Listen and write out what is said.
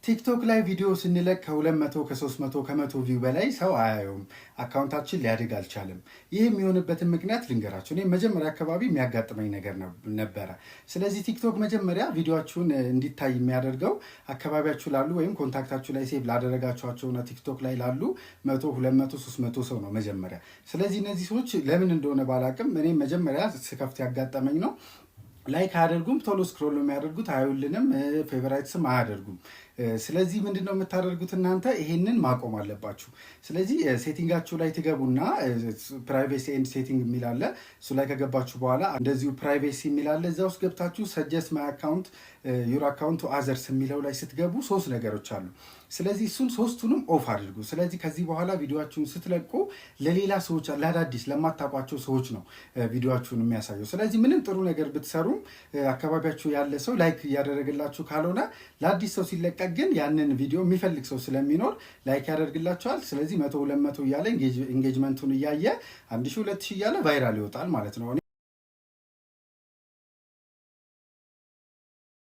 ቲክቶክ ላይ ቪዲዮ ስንለቅ ከ200፣ ከ300፣ ከ100 view በላይ ሰው አያየውም። Account ኣችን ሊያድግ አልቻለም። ይህ የሚሆንበትን ምክንያት ልንገራችሁ። እኔ መጀመሪያ አካባቢ የሚያጋጥመኝ ነገር ነበረ። ስለዚህ ቲክቶክ መጀመሪያ ቪዲዮአችሁን እንዲታይ የሚያደርገው አካባቢያችሁ ላሉ ወይም contact ኣችሁ ላይ save ላደረጋችኋቸውና ቲክቶክ ላይ ላሉ 100፣ 200፣ 300 ሰው ነው መጀመሪያ። ስለዚህ እነዚህ ሰዎች ለምን እንደሆነ ባላቅም እኔ መጀመሪያ ስከፍት ያጋጠመኝ ነው፣ like አያደርጉም። ቶሎ scroll ነው የሚያደርጉት፣ አያዩልንም፣ favorites ም አያደርጉም። ስለዚህ ምንድን ነው የምታደርጉት እናንተ? ይሄንን ማቆም አለባችሁ። ስለዚህ setting ኣችሁ ላይ ትገቡና privacy and setting የሚል አለ። እሱ ላይ ከገባችሁ በኋላ እንደዚሁ privacy የሚል አለ። እዛ ውስጥ ገብታችሁ suggest my account your account to others የሚለው ላይ ስትገቡ ሶስት ነገሮች አሉ። ስለዚህ እሱን ሶስቱንም off አድርጉ። ስለዚህ ከዚህ በኋላ ቪዲዮአችሁን ስትለቁ ለሌላ ሰዎች፣ ለአዳዲስ ለማታውቋቸው ሰዎች ነው ቪዲዮአችሁን የሚያሳየው። ስለዚህ ምንም ጥሩ ነገር ብትሰሩም አካባቢያችሁ ያለ ሰው like እያደረገላችሁ ካልሆነ ለአዲስ ሰው ሲለቀቅ ግን ያንን ቪዲዮ የሚፈልግ ሰው ስለሚኖር like ያደርግላችኋል። ስለዚህ 100፣ 200 እያለ engagement ኡን እያየ 1000፣ 2000 እያለ viral ይወጣል ማለት ነው።